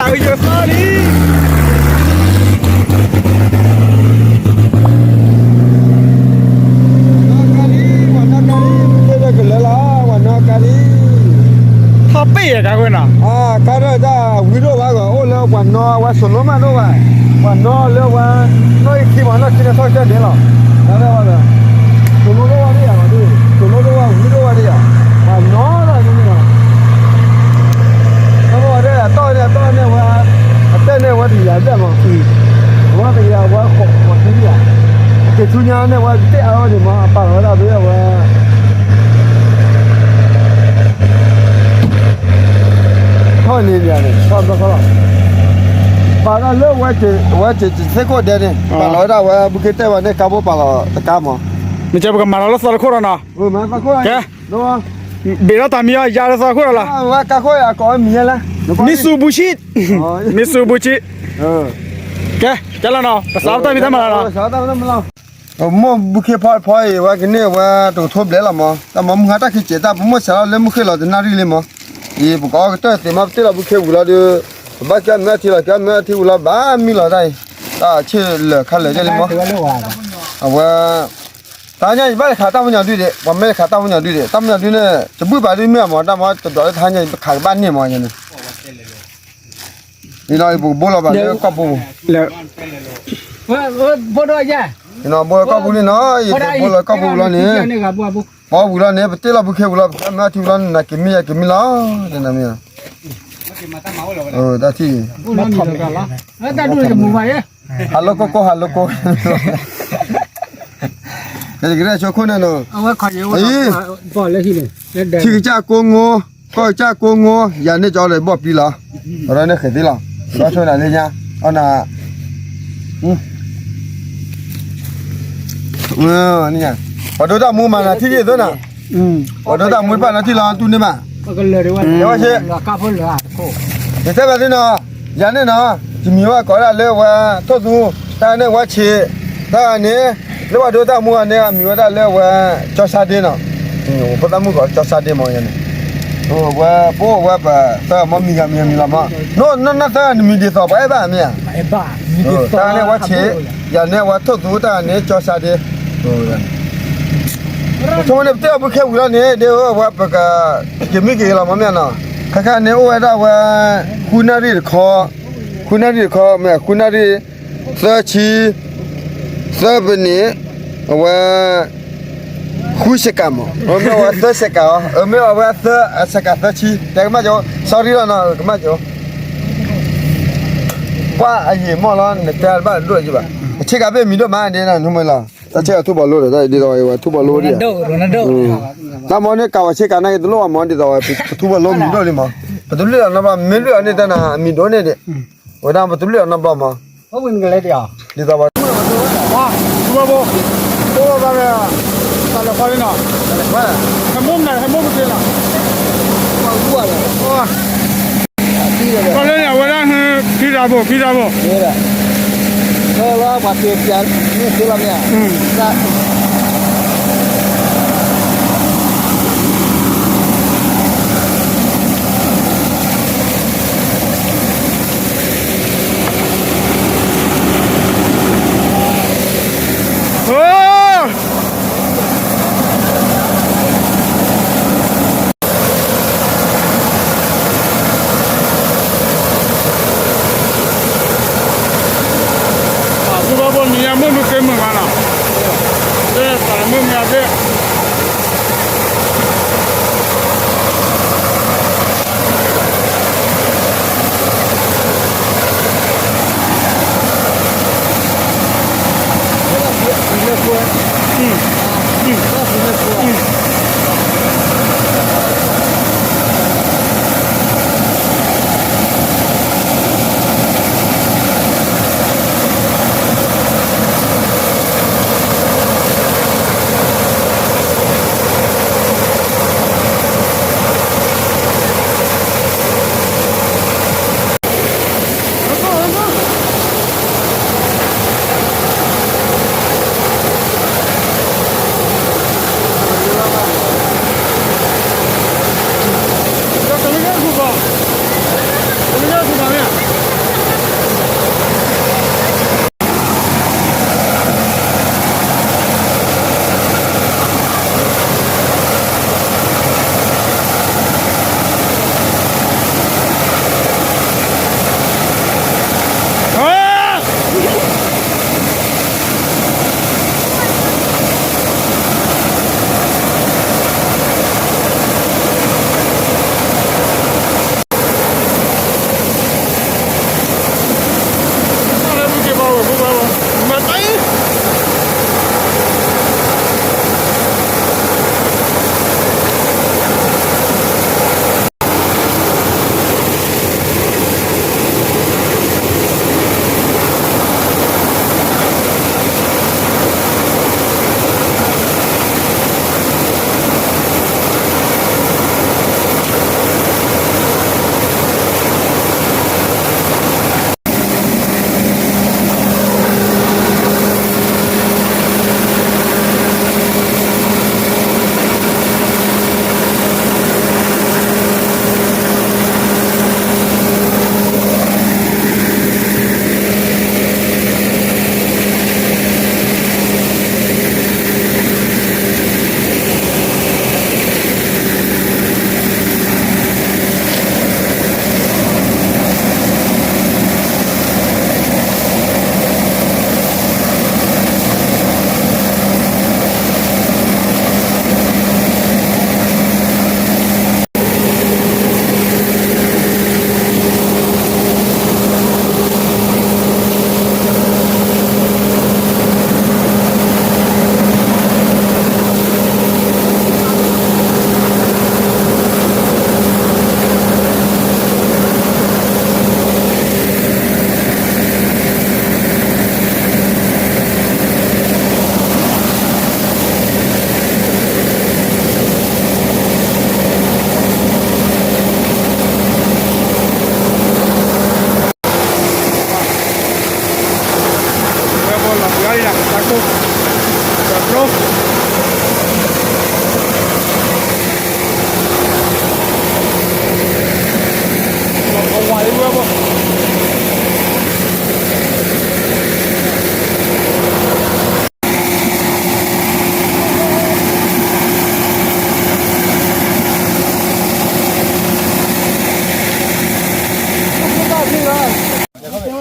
ယသီလံ နီၣ်ကါလံ ပှၤနီၣ်ကါလံ ပတဲလၢကလၢာ်လီၤ ပှၤနီၣ်ကါလံ ထီၣ်ပ့ၢ်ယဲကါကွဲနီၤ ကါထီၣ်တၢ်ဝံဒိၣ်ဘၣ်ဂီၤ အိၣ်လၢပှၤနီၣ်ဝဲ စိၤလိမးဒိၣ်ဘၣ် ပှၤနီၣ်လၢဝဲ နီၣ်အံၤခံမး နီၣ်ခံန့ၣ်ထီၣ်ကၢၢ်န့ၣ်လီၤ ကါထီၣ်ဝဲလၢ စိၤလိဒိၣ်ဝဲဒ်ယၤလီၤဒ် စိၤလိဒိၣ်ဝဲဝံဒိၣ်ဝဲဒ်ယၤ ပှၤနီၣ်လီၤန့ၣ်လီၤ အဝဲဒၣ်အတီၢ်န့ၣ် အတီၢ်န့ၣ်ဝဲ အတဲန့ၣ်ဝဲတကယၤဘျဲၣ်မး အဝဲတကယၤဝဲဃိးဃိးဆံယၤ က့ၤဆူညါန့ၣ်ဝဲတ့ၢ်အါဝဲန့ၣ်မး အပာ်လီၤဝဲဒၣ်ဖဲအဝဲ ထီၣ်န့ၣ်န့ၣ် ထီၣ်ဘျီခီလီၤ ပာ်လီၤလၢဝဲ ဝဲစ့းစ့းသ့ၣ်ခိၣ်ဒဲန့ၣ် ပာ်လီၤဝဲဒၣ်ဝဲ ဘုခ့တဲဝဲန့ၣ် ကါဘိပာ်လီၤတကါမး မ့ၢ်ကဲပကမၤလီၤလၢသီတခိၣ်ဒီးနီၤ ကဲ ဘ့ၣ်ထီၣ်တၢ်မံၤအီၤ ယၤလၢသီတခိၣ်ဒီးလီၤ ဝဲကါခိၣ်အကိးမံၤယဲလၢ နံၣ်စူဘူၣ်ဆံ နံၣ်စူဘူၣ်ဆံ ကဲ ကဲလီၤနီၤ ပစးထီၣ်တၢ်ဖံးတၢ်မၤလီၤနီၤ မိၢ်ဘုခ့ဖီဖီအံၤ ဝဲကန့ၢ်ဝဲတကထိဘျဲၣ်လီၤမး တၢ်မၤမုၢ်ဟါတၢ်ခံစဲးတၢ် ပမိၢ်ဆဲးလီၤလၢမုၢ်ဃ့ၢ်လီၤတနၣ်ရံၣ်လံမး အံၤ ပကအီကတၢၢ်သ့ၣ်မး ပတ့ၢ်လီၤဘုခ့ဝံၤလီၤဒီး ပဘၣ်ကဲမၢထံလီၤ ကဲမၢထံဝံၤလီၤ ဘၣ်မံလီၤတၢ်အံၤ တၢ်ဆ့ၣ်လၢာ်ခါလၢာ်ဒ်လံမး အဝဲ တဟါညါယဘၣ်တခးတၢ်မညီဒုဒံး ပှၤမ့ၢ်တခးတၢ်မညီဒုဒံး တၢ်မညီဒုန့ၣ် တဘုၣ်ဘၣ်ဒုမ့ၢ်အမး တၢ်မၤတဒွးလၢတဟါညါယဘၣ်ခးကဘၣ်န့ၢ်မးန့ၣ် အံၤနီၤ ယပကဘိလီၤဘၣ်လၢကီၢ်ပူၤ ဘိလီၤကီၢ်ပူၤန့ၣ်နီၤ ယတဘိလီၤကီၢ်ပူၤလီၤန့ၣ် ပဝံၤလီၤန့ၣ် ပတ့ၢ်လီၤဘုခ့ဝံၤလီၤ ပကဲမၢထံဝံၤလီၤန့ၣ် နက့ၤမံယက့ၤမံလီၤ တနၤမ့ၢ် တၢ်ထံၣ် ဟးလိကိကိ ဟးလိကိ ယကရဲၣ်ဆိခိၣ်န့ၣ်နီၤ ထံကစၢ်ကိးငိ ကီၢ်ကစၢ်ကိးငိ ယၤန့ၣ်ကၠီလၢဘီၣ်ပျံၤလီၤ အဝဲန့ၣ်ဃဲၤသ့လီၤ ဒီးဆိနၤလၢညါ အီနၤ ပှၤဒိတၢ်မူမၤနၤထံၣ်ယသ့နၤ ပှၤဒိတၢ်မူတဖၣ်နၤထံၣ်လီၤတူၢ်န့ၢ်ဘၣ် ယတဲဘၣ်သ့နီၤ ယၤန့ၣ်နီၤ ယမံၤဝဲကိးဒၣ်လၢဝဲထိၣ်သူ တၢ်န့ၣ်ဝဲဆံး တၢ်န့ၣ် လၢပှၤဒိတၢ်မူအန့ၣ် အမံၤဝဲဒၣ်လၢဝဲ ကၠီဆါဒ့နီၤ ဖိသၣ်မုၣ်ကိးကၠီဆါဒ့မးယၤန့ၣ် ဝဲပအိၣ်ဝဲပသၢမီမံၤဂၤမံၤဂၤမံၤလီၤမး နီၢ်နီၢ်သၢနမံၤဒ်သိးပှၤအဲၣ်ဘၣ်မ့ၢ်ဧါ တၢ်န့ၣ်ဝဲဆံး ယၤန့ၣ်ဝဲထိၣ်သူတၢ်န့ၣ်ကၠီဆါဒ့ ပဆိကမိၣ်န့ၣ် ပတ့ၢ်လီၤဘုခ့ဝံၤလီၤန့ၣ် ဒ်အဝဲပက က့ၤမံက့ၤလီၤမ့ၢ်မ့ၢ်နီၤ ခါခါန့ၣ်အိၣ်ဝဲဒၣ်ဝဲ ဃုနၣ်ရံၣ်တခီ ဃုနၣ်ရံၣ်တခီ မ့ၢ်ဃုနၣ်ရံၣ် သၢဆံ သၢပနံး အဝဲ ဃုစကၤမး မ့ၢ်အဝဲသၢစကၤအီၤ မ့ၢ်အဝဲသၢအစကၤသၢဆံ တဲကမၣ်ကၠိ sorry လီၤနီၤ ကမၣ်ကၠိ ကွၢ်အယံာ်မီၢ်လီၤ နတဲတဘၣ်ဒိၣ်ကဘၣ် အဆ့ကၤဘ့ၣ်မံၤဒိၣ်မးဒ်နၤနမ့ၢ်လီၤ တၢ်ဆ့ကၤထူၣ်ဘီလိဒီး တၢ်ဒ်သိးဝဲထူၣ်ဘီလိဒ် တၢ်မီန့ၣ်ကၤဝဲဆ့ကၤနာ်က့တလိၣ်ဘၣ်မး ဒ်သိးဝဲ ပထူၣ်ဘီလိမံၤဒိၣ်လံမး ပတလွံၢ်အီၤနီတဘျီ မ့ၢ်လွံၢ်အီၤန့ၣ်တၢ်နၤ အမံၤဒိၣ်န့ၣ်ဒံး ဝဲဒၣ်ပတလွံၢ်အီၤနီတဘျီမး ဒ်သိးဝဲ ထူၣ်ဘီလိ တၢ်လၢခီလံနီၤ ဟဲမိၢ်မနုၤ ဟဲမိၢ်ပက့ၤနီၤ ကီၢ်လၢန့ၣ် အဝဲဒၣ်ဟဲ ဖံတၢ်ဘိ ဖံတၢ်ဘိ လၢပှၤက့ၤပျးန့ၣ်သ့လီၤမ့ၢ်ဧါ ပှၤဘိမုၢ်က့ၤမုာ်မးနီၤ လၢပှၤမုၢ်မ့ၢ်အသ့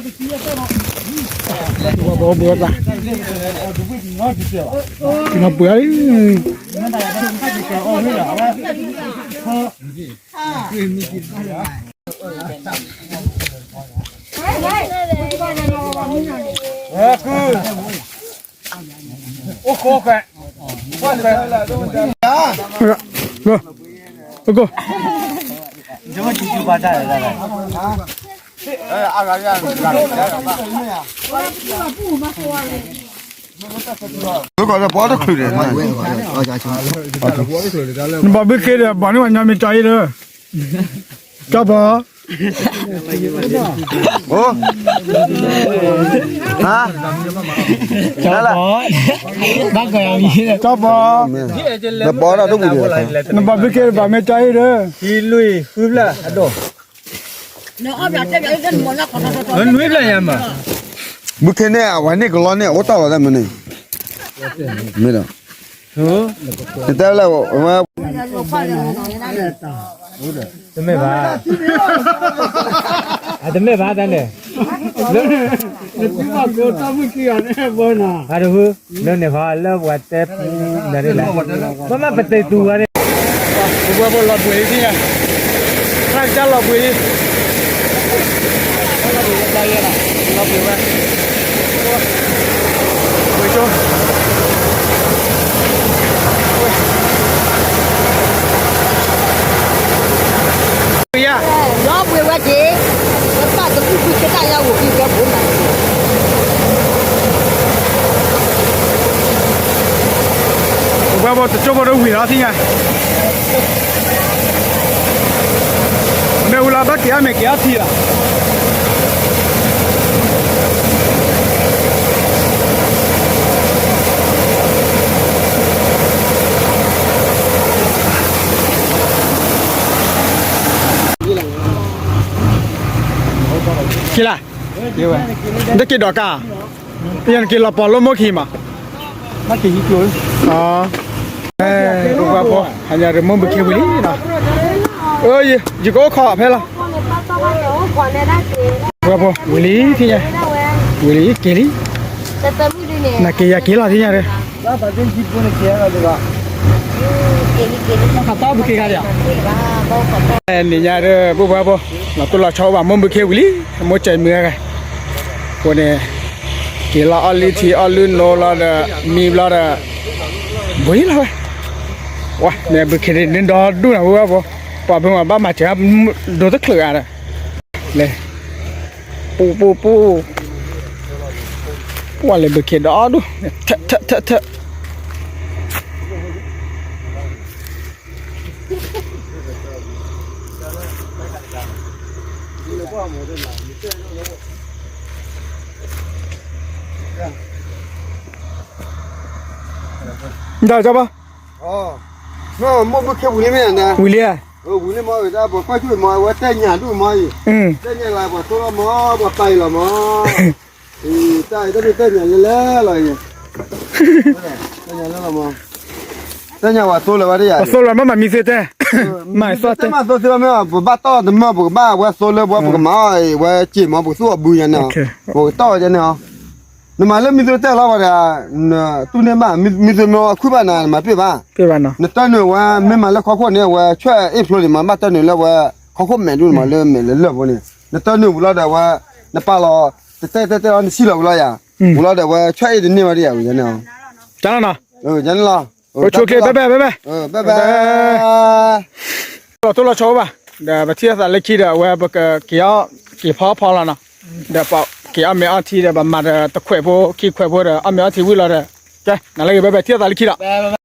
ဘီဘီသး, နပှ့ၤလံ, အိၣ်ခိးခွဲး, အိၣ်ခိးခွဲး, အကိၢ်, ဘီဘီခဲဒီး ဘီန့ၢ်ပှၤညီမ့ၢ်ကၠီအံၤဒီး, ကၠီဘီ, အိ, ဟါ, ကၠီဘီ, ဘၣ်ကီးယၤမံၤ, ကၠီဘီ, နဘီဒၣ်တပူၤဒီး, နဘီဘီခဲဒီး ဘၣ်မ့ၢ်ကၠီအံၤဒီး, ဟံးလွံၢ်ဃုဖျၢၣ်အဒိၣ် နွံဖျၢၣ်ယၤမး, ဘုခ့န့ၣ် အဝဲန့ၣ်ကလီန့ၣ် အအိၣ်တၢ်လီၤတၢ်မနုၤ, မ့ၢ်ဒီး, နတဲလၢ, တမ့ၢ်ဘၣ်, အတမ့ၢ်ဘၣ်တၢ်န့ၣ်, နတမ့ၢ်ဘၣ်ကတၢၢ်မုၢ်ခံဂၤန့ၣ်ဘၣ်နီၤ, အတဟူ, လၢန့ၣ်ဟီလၢပှၤတဲပူၤနၤဒ်လဲၣ်, ဘၣ်မ့ၢ်ပတဲတူၤဝဲန့ၣ်, ပဝဲပလီၤဘှံးလံသ့ၣ်ညါ, တၢ်ကစၢ်လီၤဘှံးလံ လီၤဘှံးဝဲ, လီၤဘှံးဝဲ, ဝဲဆိ, ဝဲယါ, လီၤဘှံးဝဲက့ၤ, ပပၢ်တဖုဖုကတၢ်ယါဝိၤကံကဲဘိးနၤ, ပဝဲပတကၠိဖိတဝံၤလီၤသ့ၣ်ညါ မ့ၢ်ဝံၤလီၤဘၣ်က့ၤအီၣ်မ့ၤက့ၤအီထံလီၤ. က့ၤလၢ, တက့ၤဒီးကါ, ယနက့ၤလီၤပီၤလၢမိၢ်ခံမး, ဘၣ်က့ၤဟံးကျိၤ, ပှၤဖိ, ဟါညါရမိၢ်ဘုခ့ဝံၤလံနီၤ, ယကအိၣ်ခိးဖဲလီၤ, ပှၤဖိ, ဝံၤလံသ့ၣ်ညါ, ဝံၤလံက့ၤလံ, နက့ၤယက့ၤလီၤသ့ၣ်ညါဒီး န့ၣ်ညါဒီး ပုၢ်ဝဲၢ်ဖိ, လီၤတိၢ်လီၤဆီအိၣ်ဘၣ်မိၢ်ဘုခ့ဝံၤလံ, မိၢ်စဲးမုာ်ဂၤ, အဃိန့ၣ်, က့ၤလီၤအီၣ်လံထံအီၣ်လံနိလီၤဒီး, မံဘျီဒီး, ဘှံးလီၤဝဲ, ဝဲန့ၣ်ဘုခ့န့ၣ်ဒီဒူၣ်နၤ ပုၢ်ဝဲၢ်ဖိ, ပှၤဘုမၤဘၣ်မၤစၢၤ, ဒိတချုးဂၤဒီး, လဲၤ, ပူၤပူၤပူၤ, ပှၤလဲၤဘုခ့ဒီဒူၣ်, ထၢထၢထၢထၢ ဒ်ကဘၣ်, မိၢ်ဘုခ့ဝံၤလံမ့ၢ်, ဝံၤလံဧါ, ဝံၤလံမ့ၢ်, ပှၤကွၢ်ဆူၣ်မ့ၢ် ဝဲတဲညၣ်ဒူၣ်မ့ၢ်အံၤ, တဲညၣ်လၢပှၤသိလီၤမ့ၢ် ပှၤပာ်အံၤလီၤမ့ၢ်, တၢ်အံၤတၢ်ဒုးတဲညၣ်လၢလဲၣ်လီၤအံၤ, တဲညၣ်လၢလီၤမ့ၢ်, တဲညၣ်ပှၤသိလၢၤဝဲဒ်ယၤ, ပှၤသိလီၤမ့ၢ်မၤမံၤသ့တဲ, မၤသ့တဲ, မၤသိသ့မ့ၢ် ပဘၣ်တီၢ်တမၢ် ပကဘၣ်ဝဲသိလၢပှၤ ပကမၤအီၤအံၤ ဝဲစ့ၢ်မ့ၢ် ပကသူၣ်အီၤဘုယၤန့ၣ်, ပကတီၢ်ဝဲဒ်န့ၣ်, နမၤလၢမံၤသ့တဲလီၤဝဲဒၣ်, တူၢ်န့ၢ်ဘၣ်, မံၤသ့မ့ၢ်ခုၣ်ဘၣ်နၤ နမၤပ့ၢ်ဘၣ်, နတၢၢ်နုာ်ဝဲ မ့ၢ်မၤလၢခီခိၣ်န့ၣ် ဝဲဆွဲၣ်အ့ၣ်ဖျိန့ၣ် မၤဘၣ်တၢၢ်နုာ်လၢဝဲ ခီခိၣ်မဲာ်ဒူၣ်န့ၣ်မး လၢမဲာ်လၢလၢၢ်ဖိန့ၣ်, နတၢၢ်နုာ်ဝံၤလီၤဒီးဝဲ, နပာ်လီၤ, တတဲတဲတဲလီၤ နဆံးလီၤဝံၤလီၤယၤ, ဝံၤလီၤဒီးဝဲဆွဲၣ်အ့ၣ်တန့ၢ်ဝဲဒ်ယၤဝံၤန့ၣ်, တၢ်လီၤနီၤ, ယန့ၣ်လီၤ, ဘဲဘဲ, လီၤတိၢ်လီၤဆီအိၣ်ဘၣ်, ဒီးပထံၣ်အသးလၢခံဒီး အဝဲပကက့ၤအီၣ်က့ၤဖီဖီလီၤနီၤ, ဒီးပက့ၤအီၣ်မ့ၤအီထံဒီး ပမၤဒီးတခွဲးဖိခံခွဲးဖိဒီး အီၣ်မ့ၤအီထံဝံၤလီၤဒီး, ကဲနၤလၢဂ့ၤ ဘဲဘဲ ထံၣ်အသးလၢခံဒီး